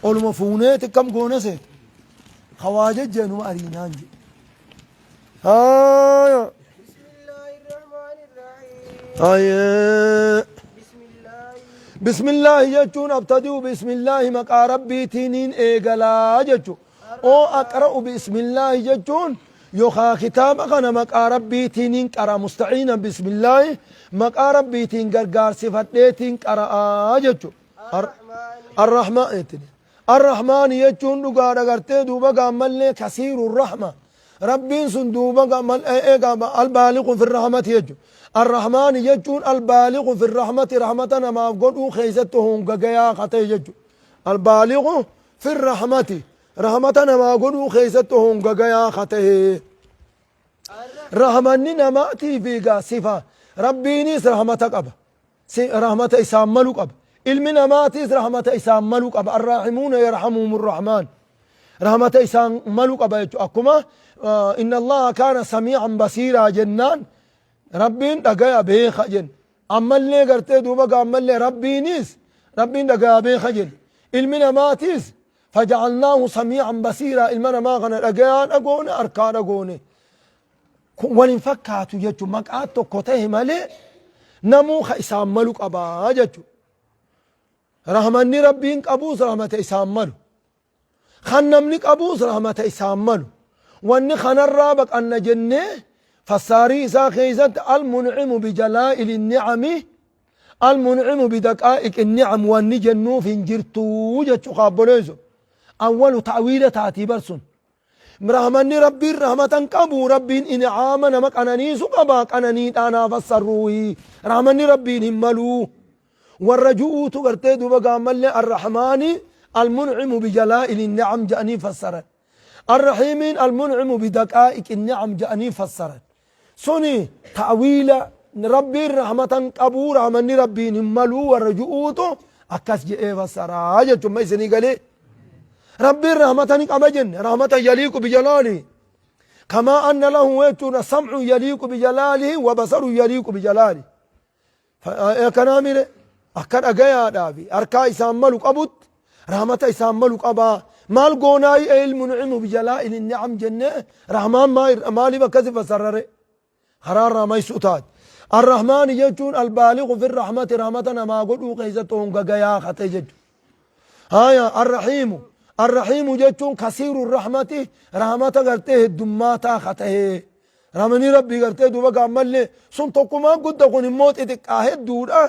Oluma fuuneeti akkam goona seete. Ka waa jejjee numa ariinaan jedhe. Haaya. Haayee. Bismillaahi jechuun abtadi'u bismillaahi maqaa rabbiitiiniin eegalaa jechu. Oo aqra'u bismillaahi jechuun yookaa kitaaba kana maqaa rabbiitiiniin qara musta'iinan bismillaahi maqaa rabbiitiin gargaarsifadheetiin qara'aa jechu. Arrahmaan jettini. Arrahmaan jechuun dhugaadha gartee duuba gaammallee kasiiru rahma. Rabbiin sun duuba albaaliqu fi rahmati jechuudha. Arrahmaan jechuun albaaliqu fi rahmati rahmata namaaf godhuu keessatti hongagayaa ka ta'e jechuudha. Albaaliqu fi rahmati rahmata namaa godhuu keessatti hongagayaa ka ta'e. Rahmanni namaatii fi egaa sifa Rabbiinis rahmata qaba. Rahmata isaan malu qaba. Ilmi namaatiis rahmata isaan malu qaba. Arraahimuuna yarhamuhumur rahmaan. Rahmata isaan malu qaba jechuudha. Akkuma inna Allaha kaana samii'an basiiraa jennaan Rabbiin dhagaya beeka jenna. Ammallee gartee duuba gaammallee Rabbiinis Rabbiin dhagaya beeka jenna. Ilmi namaatiis faja'alnaahu samii'an basiiraa ilma namaa kana dhagayaa dhagoone harkaa dhagoone. Kun wal hin fakkaatu jechuun maqaa tokko ta'e malee namuu ka isaan malu qabaa jechuudha. Rahmanni Rabbiin qabuus rahmata isaan malu. Kan namni qabuus rahmata isaan malu. Wanni kanarraa baqanna jennee fassaarii isaa keessatti al-mun'imu bijalaa'ili ni'ami al-mun'imu bidaqaa'iqi ni'am wanni jennuuf hin jirtuu jechuu kaabboleessu. Awwalu ta'wiila taatii barsun. Rahmanni Rabbiin rahmata hin qabu Rabbiin in'aama nama qananiisu qaba qananiidhaan haa fassarruuhi rahmanni Rabbiin hin maluu warra ju'uutu gartee duuba gaammallee arrahmaani almun'imu bijalaa'ili ni'am jedhanii fassaran arrahiimiin almun'imu bidaqaa'iqi ni'am jedhanii fassaran suni ta'wiila Rabbiin rahmata hin qabuu rahmanni Rabbiin hin maluu warra ju'uutu akkas je'ee fassaraa jechuun ma isinii galee Rabbiin rahmata ni qaba jenne rahmata yaliiqu bijalaalihi kamaa anna lahu jechuudha sam'un yaliiqu bijalaalihi wa basarun yaliiqu bijalaalihi Akkanaa mire akka dhagayaadhaa fi harkaa isaan malu qabutti rahmata isaan malu qabaa. Maal goonaayi ilmu nucimu bijalaa'ili ni'am jennee rahmaan maaliif akkasi fassarrare? Karaa irraa maysuu taate. Arrahmaani jechuun albaaliqu fi rahmati rahmata namaa godhuu keessatti honga gayaa kate jechuudha. Haya arrahiimu arrahiimu jechuun kasiiru rahmati rahmata gartee heddummaataa katahee. Rahmanii Rabbii gartee duuba gaammallee sun tokkumaa gudda kun immoo xixiqqaa hedduudha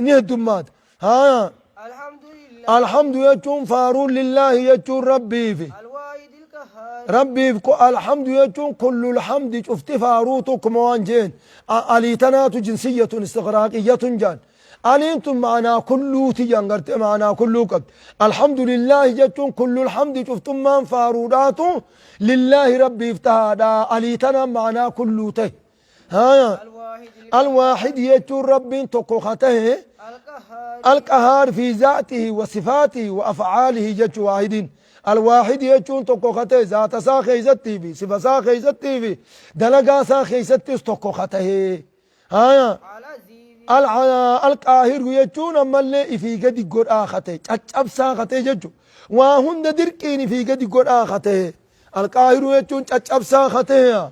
ni heddummaata. Haa Alhamdulillah. Alhamdu jechuun faaruun lillaahi jechuun Rabbiifi. Alwaahidil qahhaar. Rabbiif ko alhamdu jechuun kullul hamdi cufti faaruu tokkuma waan jeen alii tanaatu jinsiyyatun istiqraaqiyyatun jaan. Aliin tun ma'anaa kulluuti jaan gartee ma'anaa kulluu qabdi. Alhamdulillaahi jechuun kullul hamdi cuftummaan faaruudhaatu lillaahi Rabbiif tahaadha. Alii tanaan ma'anaa kulluu tahe. Haya. Alwaahidil Alwaahid jechuun Rabbiin tokko ka tahe Alqahhaar. Alqahaar fi zaatihi wa sifaatihi wa af'aalihi jechuu waahidiin. Alwaahid jechuun tokko ka tahe zaata isaa keessattii fi sifa isaa keessattii fi dalagaa isaa keessattis tokko ka tahe. Haya. Alqaahiru jechuun ammallee ifii gadi godhaa ka ta'e caccabsaa ka ta'e jechuudha. Waa hunda dirqiin ifii gadi godhaa ka ta'e. Alqaahiru jechuun caccabsaa ka ta'e.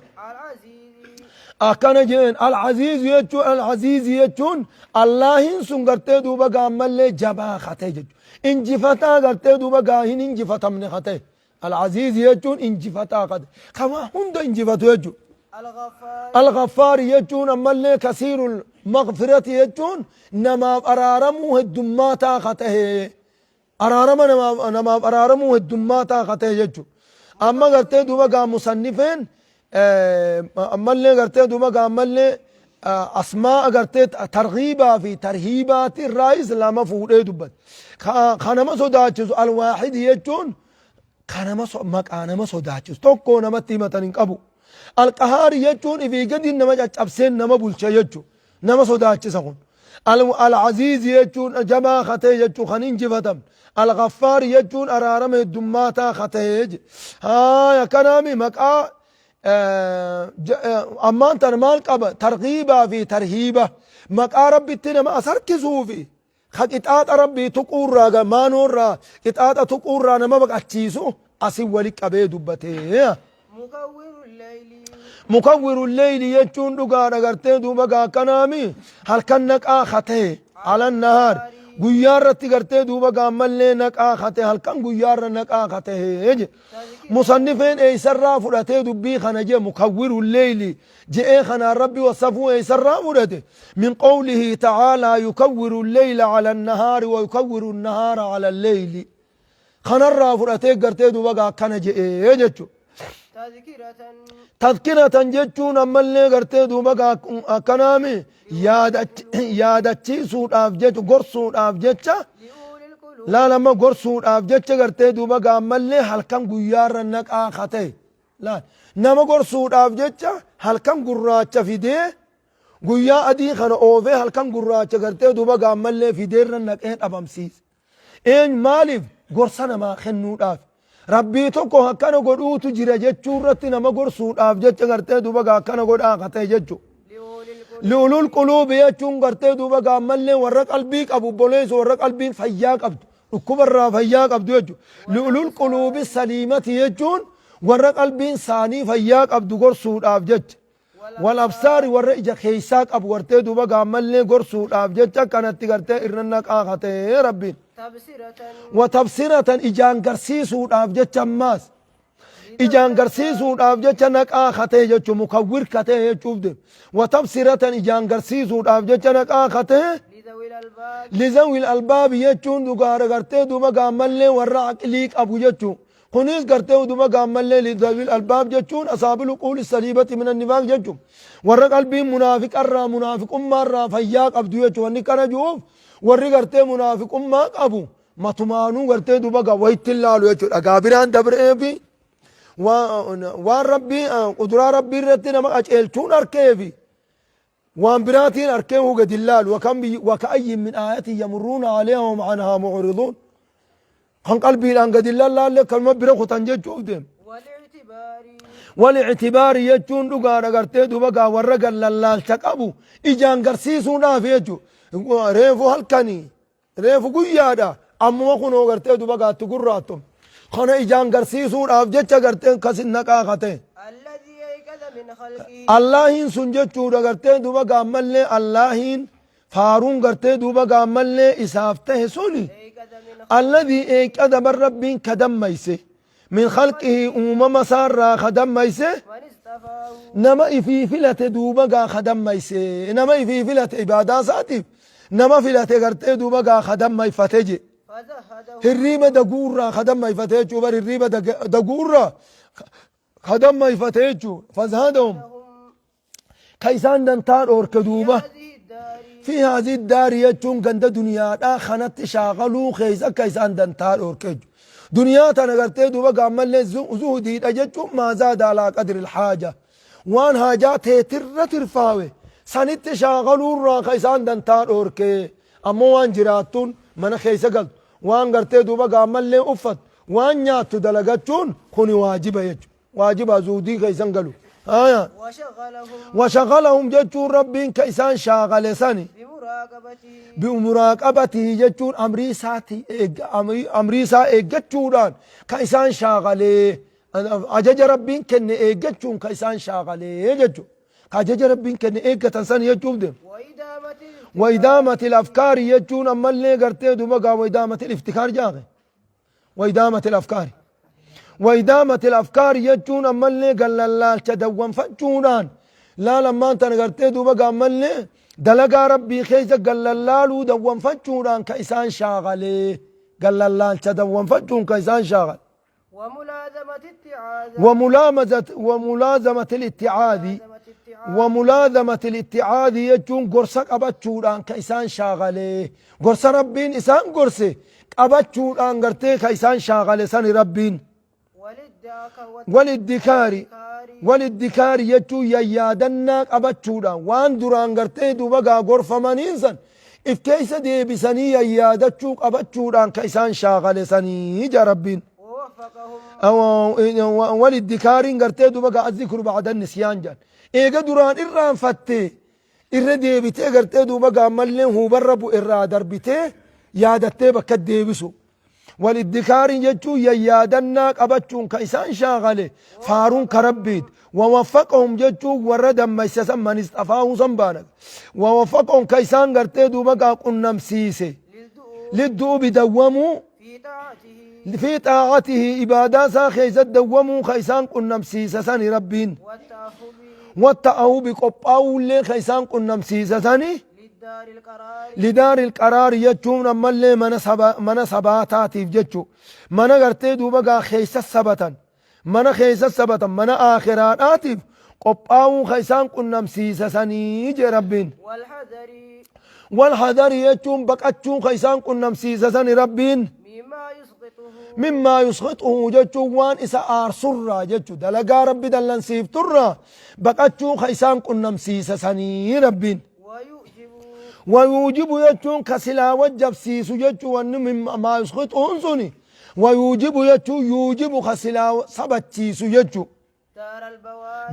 Akkana jeen al-aziizu jechuun al-aziizi jechuun Allaahiin sun gartee duuba gaammallee jabaa ka ta'e jechuudha. Injifataa gartee duuba gaa hin injifatamne ka ta'e. Al-Aziiz jechuun injifataa ka ta'e. Ka waa hunda injifatu jechuudha. Al-Ghaffaar jechuun ammallee kasiirul maghfirati jechuun namaaf araaramuu heddummaataa ka ta'e. Araarama namaaf araaramuu heddummaataa ka ta'e jechuudha. Amma gartee duuba gaa musannifeen ammallee gartee duuba gaa ammallee asmaa gartee targhiibaa fi tarhiibaati irraayis lama fuudhee dubbate. Ka nama sodaachisu alwaahidi jechuun ka nama maqaa nama sodaachisu tokko namatti himatan hin qabu. Alqahaari jechuun ifii gadi nama caccabseen nama bulcha jechuudha. Nama sodaachisa kun. Al-Aziizi jechuun jabaa ka ta'e jechuun kan injifatamne. Al-Ghaffaari jechuun araarama heddummaataa ka ta'e. Haaya kanaami maqaa ammaan tana maal qaba? Targhiibaa fi tarhiiba. Maqaa Rabbitti nama as harkisuu fi Ka qixaaxa Rabbii tuquurraa maanoorraa qixaaxa tuquurraa nama baqachiisu asin wali qabee dubbatee. Mukawwiru leyli jechuun dhugaadha gartee duuba gaa akkanaami halkan naqaa katee alan nahaar guyyaa irratti gartee duuba gaa ammallee naqaa kate halkan guyyaa irra naqaa katee je. Musannifeen eeysarraa fudhatee dubbii kana je mukawwiru leyli je'ee kanaan Rabbi wassafuu eeysarraa fudhate min qawlihi ta'aalaa yukawwiru leyla ala nahaari wa yukawwiru nahaara ala leyli kanarraa fudhatee gartee duuba gaa akkana je'ee jechu. Tadhkiratan jechuun ammallee gartee duuba gaa akkanaami yaadachiisuudhaaf jechu, gorsuudhaaf jecha, laal amma gorsuudhaaf jecha gartee duuba gaa ammallee halkan guyyaarra naqaa ka ta'e, laal nama gorsuudhaaf jecha halkan gurraacha fidee guyyaa adii kana oofee halkan gurraacha gartee duuba gaa ammallee fideerra naqee dhabamsiise. Eenyu maaliif gorsa namaa kennuudhaaf. Rabbii tokko akkana godhuutu jira jechuu irratti nama gorsuudhaaf jecha gartee duuba gaa akkana godhaa akka ta'e jechu. Li'ulul quluubi jechuun gartee duuba gaa ammallee warra qalbii qabu obboleessu, warra qalbiin fayyaa qabdu, dhukkubarraa fayyaa qabdu jechu. Li'ulul quluubi saliimati jechuun warra qalbiin saanii fayyaa qabdu gorsuudhaaf jecha. Wal absaari warra ija keeysaa qabu gartee duuba gaammallee gorsuudhaaf jecha kanatti gartee irra naqaa katee Rabbiin. Wa tabsiratan ijaan garsiisuudhaaf jecha, ammaas ijaan garsiisuudhaaf jecha naqaa katee jechuun mukawwir katee jechuuf deemu. Wa tabsiratan ijaan garsiisuudhaaf jecha naqaa katee lizawil albaabi jechuun dhugaadha gartee duuba gaammallee warra aqlii qabu jechuun. Kunis gartee uduma gaammallee lidawil albaab jechuun asaabil uquuli saliibati minan nifaaq jechuun warra qalbiin munaafiqarraa munaafiqummaarraa fayyaa qabdu jechuun. Wanni kana ju'uuf warri gartee munaafiqummaa qabu matumaanuu gartee duba gaa wayitti laalu jechuudha. Dhagaa biraan dabreefi waan Rabbii quduraa Rabbii irratti nama qaceelchuun arkeefi waan biraatiin arkee huu gadi laalu. Waka'ayyin min aayatin yamurruuna alayha wahum anhaa mu'riduun kan qalbiidhaan gadi lallaalle kanuma bira kutan jechuuf deema. Wal-ictibaari jechuun dhugaadha gartee duba gaa warra gallallaalcha qabu ijaan garsiisuudhaaf jechuudha. Reefu halkanii reefu guyyaadha ammuma kunoo gartee duba gaatti gurraattum kana ijaan garsiisuudhaaf jecha garteen kasin naqaa kate. Allaahiin sun jechuudha gartee duba gaammallee Allaahiin faaruun gartee duuba gaammallee isaaf tahe suni alladhii eeqada bar Rabbiin ka dammayse min khalqihi uumama isaarraa ka dammayse nama ifii filate duuba gaa ka dammayse, nama ifii filate ibaadaa isaatiif nama filate gartee duuba gaa ka dammayfate je hirriiba daguurraa ka dammayfate jechuu bar hirriiba daguurraa ka dammayfate jechuu fazhadahum ka isaan dantaa dhoorke duuba fi haazii daari jechuun ganda duniyaadhaa kanatti shaakaluu keessa akka isaan dantaa dhoorke jechuudha. Duniyaa tana gartee duuba gaammallee zuhdiidha jechuun maa zaada alaa qadri alhaaja waan haajaa teetirra tirfaawe sanitti shaakaluurraa ka isaan dantaa dhoorke, ammoo waan jiraattuun mana keessa galtu, waan gartee duuba gaammallee uffattu, waan nyaattu dalagachuun kuni waajiba jechuudha. Waajiba zuhdii keessan galu. Haya. Washagalahum jechuun Rabbiin ka isaan shaagale sani bimuraaqabatihi jechuun amrii isaati amrii isaa eeggachuudhaan ka isaan shaagalee, ajaja Rabbiin kenne eeggachuun ka isaan shaagalee jechuudha. Ka ajaja Rabbiin kenne eeggatan sani jechuuf deema. Waidaamatil afkaari jechuun ammallee gartee duuba gaa waidaamatil iftikaar jaaqe. Waidaamatil afkaari. Waidaamatil afkaari jechuun ammallee gallallaalcha dawwanfachuudhaan laal ammaan tana gartee duuba gaa ammallee dalagaa Rabbii keessa gallallaaluu dawwanfachuudhaan ka isaan shaagalee, gallallaalcha dawwanfachuun ka isaan shaagale. وملازمة الاتعاذ وملازمة الاتعاذ jechuun gorsa qabachuudhaan ka isaan shaagalee, gorsa Rabbiin isaan gorse qabachuudhaan gartee ka isaan shaagale sani Rabbiin. Waliddikaari waliddikaari jechuun yayyaadannaa qabachuudhaan waan duraan gartee duuba gaa gorfamaniin san if keessa deebisanii yayyaadachuu qabachuudhaan ka isaan shaagale sanii ja Rabbiin. Waliddikaariin gartee duuba gaa azzikru ba'da nisyaan jedhan eega duraan irraanfattee irra deebitee gartee duuba gaammallee huubarra bu'e irraa darbitee. Yaadattee bakka deebisu. Waliddikaariin jechuun yayyaadannaa qabachuun ka isaan shaakale faaruun ka Rabbiiti. Wawaffaqahum jechuun warra dammaysa san man isxafaahuu san baana. Wawaffaqahum ka isaan gartee duuba gaa qunnamsiise. Liddu'ubi dawwamuu fi xaa'atihi ibaadaa isaa keessatti dawwamuu ka isaan qunnamsiisa sani Rabbiin. Watta'ahubi qophaa'uullee ka isaan qunnamsiisa sani. Lidaaril qaraari jechuun ammallee mana saba mana sabaataatiif jechu mana gartee duuba gaa keessa sabatan mana keessa sabatan mana aakhiraadhaatiif qophaa'uu ka isaan qunnamsiisa sanii jee Rabbiin. Wal hadari jechuun baqachuu ka isaan qunnamsiisa sani Rabbiin. Mimmaa yuskhixuhu jechuun waan isa aarsurraa jechu dalagaa Rabbi dallansiifturraa baqachuu ka isaan qunnamsiisa sanii Rabbiin. Wayuujibu jechuun ka silaa wajjabsiisu jechuun wanni mimmaa yuskhixuhun suni wayuujibu jechuun yuujibu ka silaa sabachiisu jechu.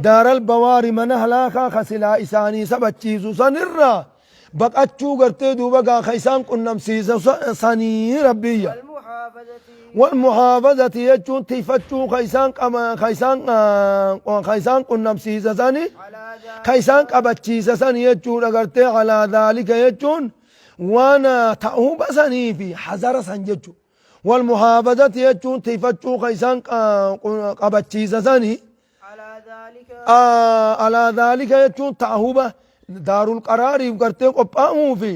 Daaral bawaari mana halaakaa ka silaa isaanii sabachiisu sanirraa baqachuu gartee duuba gaa ka isaan qunnamsiisa sanii Rabbiyya. Wal muhaafazati jechuun tiifachuu ka isaan qama ka isaan ka isaan qunnamsiisa sani ka isaan qabachiisa sani jechuudha gartee alaa dhaalika jechuun waan ta'uuba sanii fi hazara san jechuudha. Wal muhaafazati jechuun tiifachuu ka isaan qabachiisa sani alaa dhaalika jechuun ta'uuba daarul qaraariif gartee qophaa'uu fi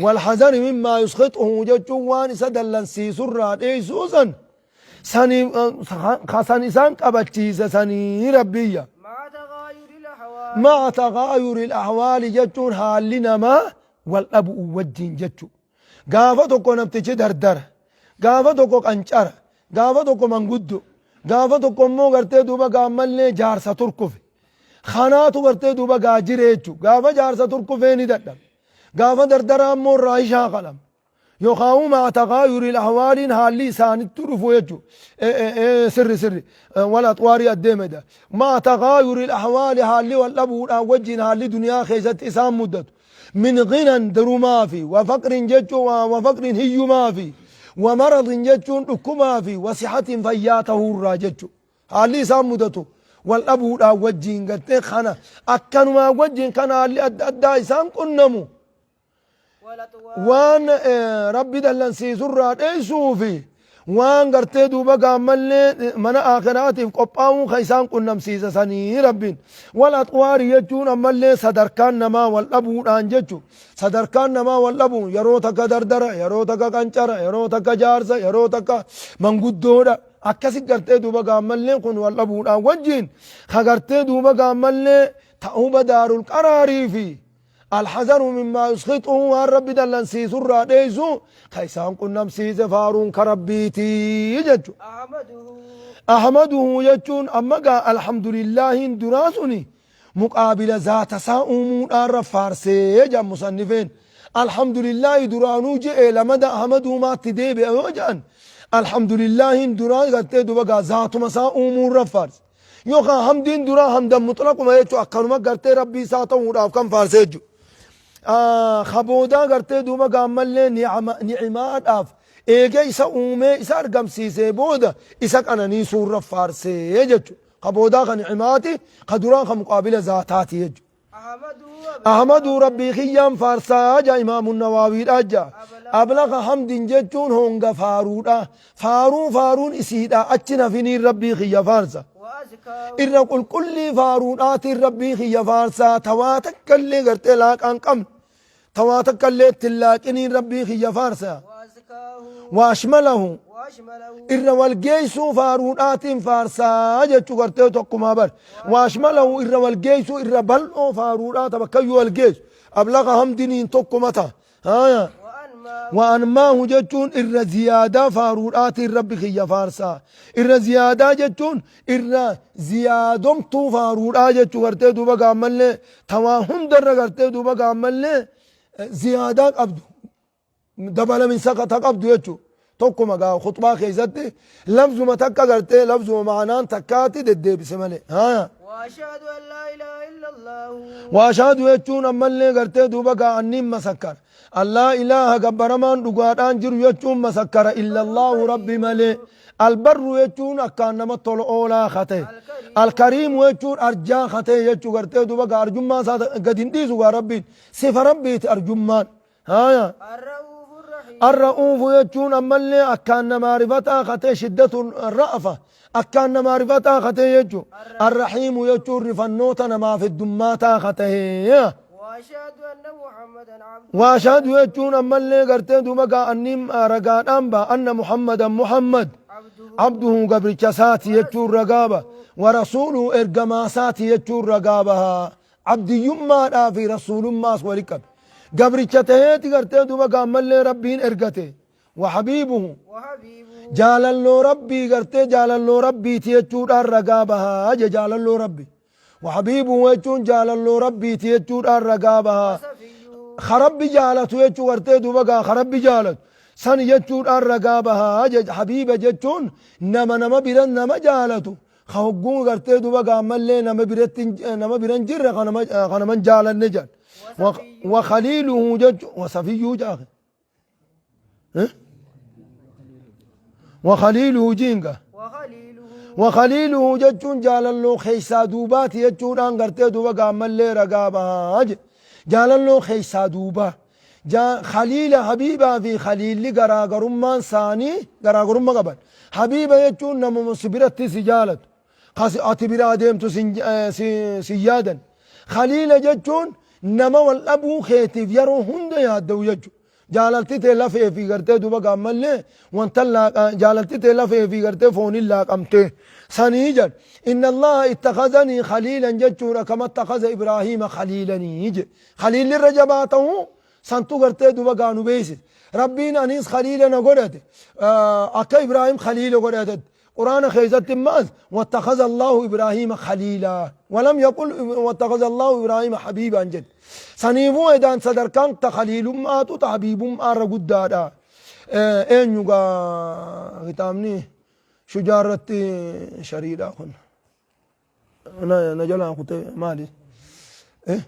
wal hazari mimmaa yuskhixuhu jechuun waan isa dallansiisurraa dheeysuu san sani ka san isaan qabachiise sanii Rabbiyya. Ma'a taghaayuri al-ahwaali jechuun haalli namaa wal dhabu'u wajjin jechu. Gaafa tokko namtichi dardara, gaafa tokko qancara, gaafa tokko manguddo, gaafa tokko immoo gartee duuba gaammallee jaarsa turkufe. Kanaatu gartee duuba gaa jire jechuudha. Gaafa jaarsa turkufee ni dadhaba. Gaafa dardaraa immoo irraa hin shaakalama. Yookaan ma'a taghaayuri ahwaaliin haalli isaanitti dhufu jechuudha. Sirri sirri wal axwaarii addeemedha. Ma'a taghaayuri ahwaali haalli wal dhabuudhaan wajjin haalli duniyaa keessatti isaan muddatu. Min ghinan durumaa fi wa faqrin jechuun wa faqrin hiyyumaa fi wa maradin jechuun dhukkumaa fi wa sihatin fayyaa ta'uurraa jechuudha. Haalli isaan mudatu wal dhabuudhaan wajjiin gartee kana akkanumaa wajjiin kan haalli adda addaa isaan qunnamu waan Rabbi dallansiisurraa dheessuu fi waan gartee duuba gaammallee mana aakhiraatiif qophaa'uun kan isaan qunnamsiisa sanii Rabbiin. Wal axwaari jechuun ammallee sadarkaan namaa wal dhabuudhaan jechu. Sadarkaan namaa wal dhabuun yeroo takka dardara, yeroo takka qancara, yeroo takka jaarsa, yeroo takka manguddoodha. Akkasi gartee duuba gaammallee kun wal dhabuudhaan wajjiin ka gartee duuba gaammallee ta'uba daarul qaraarii fi alhazaru mimmaa yuskhixuhu waan Rabbi dallansiisurraa dheeysu ka isaan qunnamsiise faaruun ka Rabbiitii jechu. Ahmaduhu jechuun amma gaa alhamdulillaahiin duraa suni muqaabila zaata isaa uumuudhaarra faarsee jedhan musannifeen. Alhamdulillaahi duraanuu je'e lamada ahmaduumaatti deebi'a yoo jedhan alhamdulillaahiin duraa gartee duba gaa zaatuma isaa uumuurra faarse. Yookaan hamdiin duraa hamdan muxlaquma jechuun akkanuma gartee Rabbii isaa ta'uudhaaf kan faarse jechuudha. Ka boodaa gartee duuba gaammallee ni'imaadhaaf eega isa uumee isa argamsiisee booda isa qananiisuurra faarsee jechuudha. Ka boodaa ka ni'imaati, ka duraa ka muqaabila zaataati jechuudha. Ahmaduu Rabbii kiyyaan faarsaa jaa Imaamu Nawaawiidha jaa. Ablaqa hamdin jechuun honga faaruudha. Faaruu faaruun isiidha achi nafiniin Rabbii kiyya faarsa. Irra qulqullii faaruudhaatiin Rabbii kiyya faarsaa tawaa takkallee gartee laaqaan qabne. Tawaa takkallee itti hin laaqiniin Rabbii kiyya faarsa. Waashmalahu irra wal geessuu faaruudhaatiin faarsaa jechuu gartee tokkumaa bar. Waashmalahu irra wal geessuu irra bal'oo faaruudhaa ta bakkayyuu wal geessu. Ablaqa hamdiniin tokkuma ta'a. Haaya. Wa'anmaahu jechuun irra ziyaadaa faaruudhaatiin Rabbi kiyya faarsaa. Irra ziyaadaa jechuun irra ziyaadomtuu faaruudhaa jechuu gartee duuba gaammallee tawaa hundarra gartee duuba gaammallee ziyaadaa qabdu dabalaminsa ta qabdu jechuu tokkuma gaa khuxbaa keessatti lafzuma takka gartee lafzuma ma'anaan takkaatti deddeebise malee. Haaya. وأشهد أن لا إله إلا إلا الله. Waashaadu jechuun ammallee gartee duuba gaa anniin masakkara. Allaa ilaaha gabbaramaan dhugaadhaan jiru jechuun masakkara illallaahu rabbi malee. Albarru jechuun akkaan nama tola oolaa kate. Alkariimu jechuun arjaa kate jechuu gartee duuba gaa arjummaa isaa gad hin dhiisu gaa rabbiin. Sifa rabbiiti arjummaan. Haaya. الرؤوف الرحيم. Arra'uufu jechuun ammallee akkaan namaa rifataa kate shiddatu ra'afa akkaan namaa rifataa kate jechuu. Arrahiimu jechuun rifannoota namaaf heddummaataa kate. وأشهد أن محمدا عبده. Waashaadu jechuun ammallee gartee duuba gaa anniin ragaadhaan ba'a anna Muhammadan Muhammad عبده abduhu gabricha isaati jechuun ragaaba warasuuluhu ergamaa isaati jechuun ragaaba abdiyyummaadhaa fi rasuulummaas wali qabe gabricha taheeti gartee duuba gaa ammallee rabbiin ergate wahabiibuhu وحبيبه jaalalloo rabbii gartee jaalalloo rabbiiti jechuudhaan ragaa bahaa je jaalalloo rabbi wahabiibuhu jechuun jaalalloo rabbiiti jechuudhaan ragaa bahaa وصفيه karabbi jaalatu jechuu gartee duuba gaa karabbi jaalatu san jechuudhaan ragaa bahaa je habiiba jechuun nama nama biran nama jaalatu ka hogguu gartee duuba gaa ammallee nama biratti nama biran jirre ka nama hin jaalanne jedhan وخليله jechu وصفيه jaake وخليله jiinga وخليله وخليله jechuun jaalalloo keessaa duubaati jechuudhaan gartee duuba gaammallee ragaa bahaa je jaalalloo keessaa duubaa khaliila habiibaa fi khaliilli garaagarummaan isaanii garaagarummaa qaban habiiba jechuun namuma si biratti si jaalatu kasi ati biraa deemtu si yaadan khaliila jechuun nama wal dhabuu keetiif yeroo hunda yaadda'u jechuudha. Jaalalti tee lafee fi gartee duuba gaammallee wanta jaalalti tee lafee fi gartee fooniin laaqamte sanii jedhu inna allaha ittakhazanii khaliilan jechuudha kama ittakhadha ibraahiima khaliilanii jedhe khaliilli irra jabaa ta'uu santu gartee duuba gaanu beeksise rabbiin anis khaliila na godhate akka ibraahim khaliila godhate قرآن خيزت ماز واتخذ الله إبراهيم خليلا ولم يقل واتخذ الله إبراهيم حبيبا جد سنيفو إدان صدر كان تخليل ما تو تحبيب ما رقد دادا إن يغا ختامني شجارة شريرة كن أنا نجلا كنت مالي إيه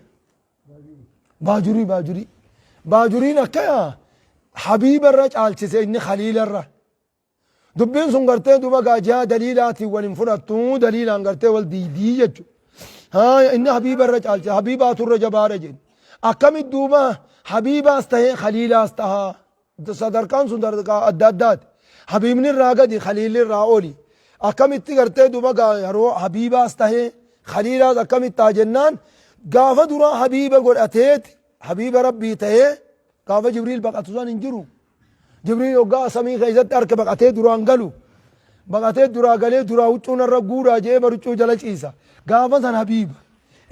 باجوري باجوري باجوري نكيا حبيب الرجال إني خليل الرجل dubbiin sun gartee duuba gaajaa daliilaatiin wal hin fudhattu daliilaan gartee wal diidii jechuudha. Haa inni habiiba irra caalcha habiibaatu irra jabaadha jedhu. Akkamit duuba habiibaas tahee khaliilaas tahaa sadarkaan sun sadarkaa adda addaati. Habiibni irraa gadi khaliilli irraa oli. Akkamitti gartee duuba yeroo habiibaas tahee khaliilaas akkamitti ta'a jennaan gaafa duraa habiiba godhateeti habiiba rabbii tahee gaafa Jibriil baqatu san hin jiru. Jibriil hoggaa samii keessatti harka baqatee duraan galu baqatee duraa galee duraa huccuun irra guuraa jee baruccuu jala ciisa gaafa san habiiba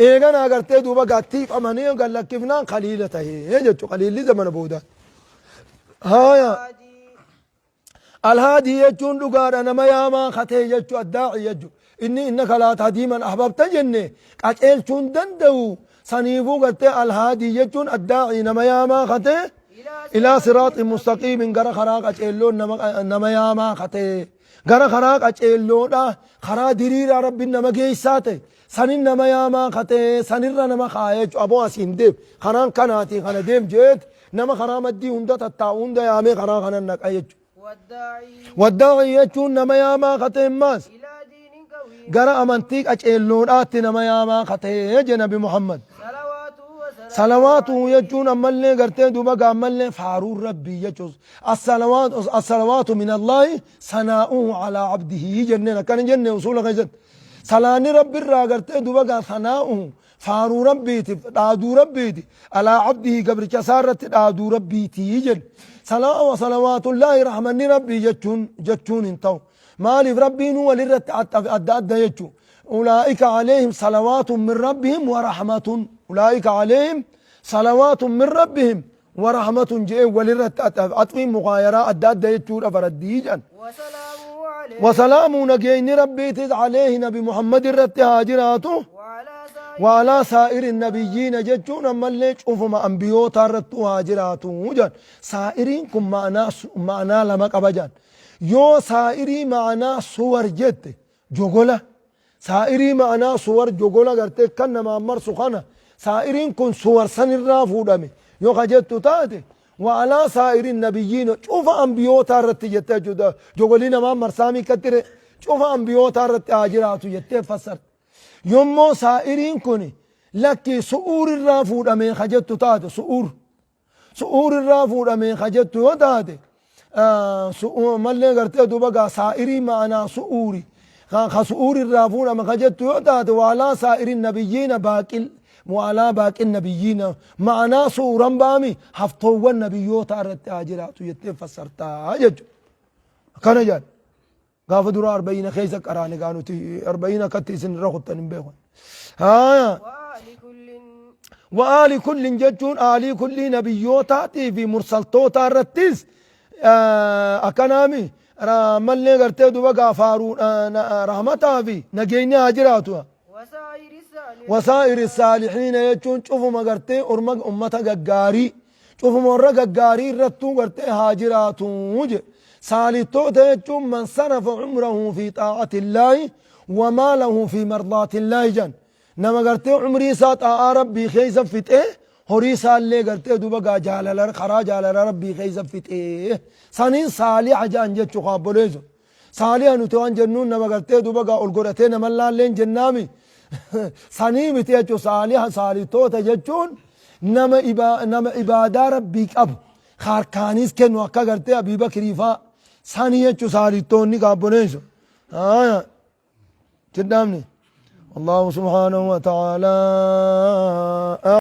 eeganaa gartee duuba gaattiifamanii gallakkifnaan khaliila tahee jechuudha khaliilli zamana boodaa. Haaya هادي alhaadii jechuun dhugaadha nama yaamaa katee jechuu addaaci jechuu inni innaka laa tahdii man ahbabta jenne qaceelchuun danda'u saniifuu gartee alhaadii jechuun addaaci nama yaamaa katee إلى إلى صراط مستقيم gara karaa qaceelloon nama yaamaa katee gara karaa qaceelloodha karaa diriiraa rabbiin nama geessaa ta'e sanin nama yaamaa katee sanirra nama kaayee jechuudha aboo asiin deem karaan kanaatii kana deem jeet nama karaa maddii hunda tattaa'u hunda yaamee karaa kana naqa jechuudha. والداعي Waddaa'i jechuun nama yaamaa katee maas إلى دين قويم gara amantii qaceelloodhaatti nama yaamaa katee je nabi Muhammad. صلواته وسلامه Salawaatu jechuun ammallee gartee duuba gaammallee faaruun rabbii jechuus assalawaatu min Allaahi sanaa'uhu alaa abdihi jenneen akkana jenne usuula keessatti salaanni rabbi irraa gartee duuba gaa sanaa'uhu faaruu rabbiiti dhaaduu rabbiiti alaa abdihi gabricha isaa irratti dhaaduu rabbiiti jenne salawaatullaahi rahmanni rabbii jechuun jechuun hin ta'u maaliif rabbiinuu walirratti adda adda jechuu أولئك عليهم صلوات من ربهم ورحمة أولئك عليهم صلوات من ربهم ورحمة جاء ولرت أطفي مغايرة أدى أدى يتشور أفرديجا وسلامه عليه وسلام نجين ربي تز عليه نبي محمد الرت هاجراته وعلى سائر وعلى سائر النبيين جتشون أما اللي شوفوا أنبيو ترتو هاجراته جن سائرين كم معنا لما قبجان يو سائري معنا صور جت جوغولا Saa'irii ma'anaa suwar jogola gartee kan namaan marsu kana, saa'iriin kun suwar sanirraa fuudhame yoo ka jettu taate, wa'alaa saa'iri nabiyyiina, cufa ambiyootaa irratti jettee jechuudha. Jogolii namaan marsaamii kattire cufa ambiyootaa irratti haa jiraatu jettee fassarte. Yommoo saa'iriin kun lakkii su'uur irraa fuudhamee ka jettu taate, su'uur irraa fuudhamee ka jettu yoo taate, mallee gartee duuba gaa saa'irii ma'anaa su'uuri ka su'uur irraa fuudhame ka jettu yoo taate, waalaa saa'iri nabiyyiina baaqil waalaa baaqin nabiyyiina ma'anaa su'uuran ba'ami haftoowwan nabiyyoota irratti haa jiraatu jettee fassartaa jechuudha. Akkana jedhan. Gaafa dura arba'iina keessa qaraane, gaa nuti arba'iina akkatti isin irra kuttan hin beekan. Haaya. وآل كل. Wa'aali kullin jechuun aalii kullii nabiyyootaatii fi mursaltootaa irrattis akkanaami mallee gartee duba gaafaaruu rahmataa fi nageenyi haa jiraatu. وسائر الصالحين. Wasaa'iri saalihiina jechuun cufuma gartee orma ummata gaggaarii, cufuma warra gaggaarii irrattuu gartee haa jiraatu je. Saalihtoota jechuun man sarafa umrahu fi xaa'ati illaahi wa maalahu fi mardaati illaahi jan. Nama gartee umrii isaa xaa'aa rabbii keessa fixee, horii isaallee gartee duba gaa jaalala karaa jaalala rabbii keessa fixee saniin saaliha jedhan jechuu. Kaabboleessu saaliha nuti waan jennuun nama gartee duba gaa ol godhatee nama laalleen jennaami sanii miti jechuu. Saaliha, saalihtoota jechuun nama ibaadaa rabbii qabu, harkaanis kennu, akka gartee Abii Bakrii faa sanii jechuu saalihtoonni, kaabboleessu. Haya, tidhaamni. الله سبحانه وتعالى.